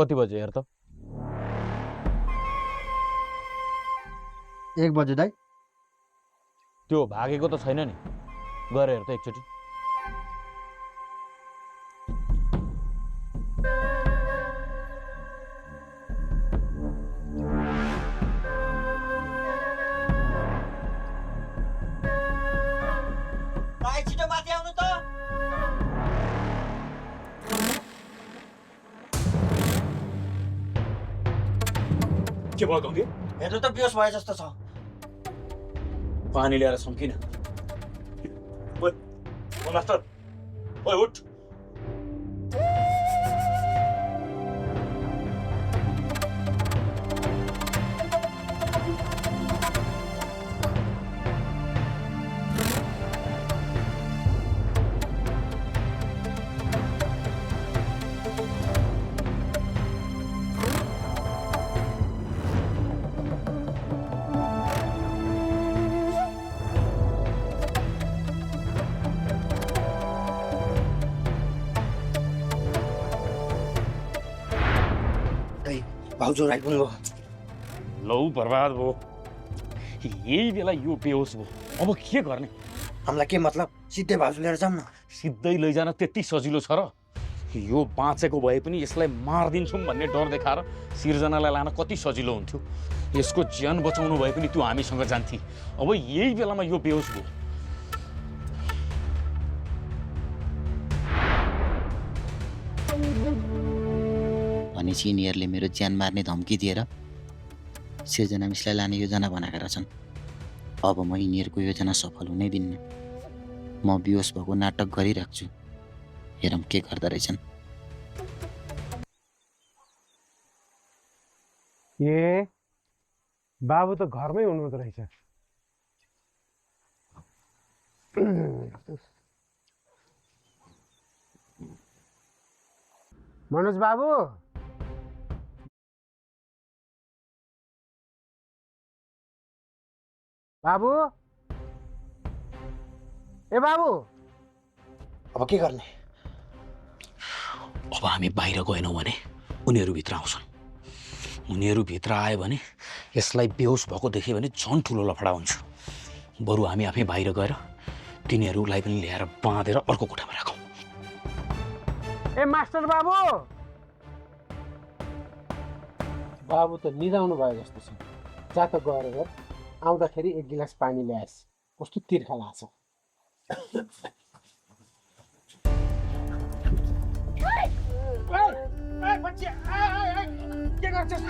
कति बजे हेर त? 1 बजे दाइ। त्यो भागेको त छैन नि, गएर हेर त एकचोटि। भाइ छिटो माथि आउनु त। के भयो गङ्गे? हेर्नु त बेहोस भए जस्तो छ। पानी ल्याएर सम्किन। ओइ मास्टर, ओइ उठ। भाउजू आइपुग्नु भयो। लौ बर्बाद भयो। यही बेला यो बेहोस भयो। अब के गर्ने? हामीलाई के मतलब? सिधै भाउजू लिएर जाऊँ न। सिधै लैजान त्यति सजिलो छ र? यो बाँचेको भए पनि यसलाई मारिदिन्छौँ भन्ने डर देखाएर सिर्जनालाई लान कति सजिलो हुन्थ्यो। यसको ज्यान बचाउनु भए पनि त्यो हामीसँग जान्थे। अब यही बेलामा यो बेहोस भयो। भनेपछि यिनीहरूले मेरो ज्यान मार्ने धम्की दिएर सिर्जना मिसलाई लाने योजना बनाएका रहेछन्। अब म यिनीहरूको योजना सफल हुनै दिन्न। म बेहोस भएको नाटक गरिराख्छु। हेरौँ के गर्दा रहेछन्। ए बाबु त घरमै हुनुहुँदो रहेछ। मनोज बाबु, बाबु, ए बाबु। अब के गर्ने? अब हामी बाहिर गएनौँ भने उनीहरू भित्र आउँछन्। उनीहरू भित्र आयो भने यसलाई बेहोस भएको देख्यो भने झन् ठुलो लफडा हुन्छ। बरु हामी आफै बाहिर गएर तिनीहरूलाई पनि ल्याएर बाँधेर अर्को कोठामा राखौँ। ए मास्टर बाबु। बाबु त निदाउनु भयो जस्तो छ। जा त गएर हेर, आउँदाखेरि 1 गिलास पानी ल्याएस्। कस्तो तिर्खा लाग्छ। के गर्छस्?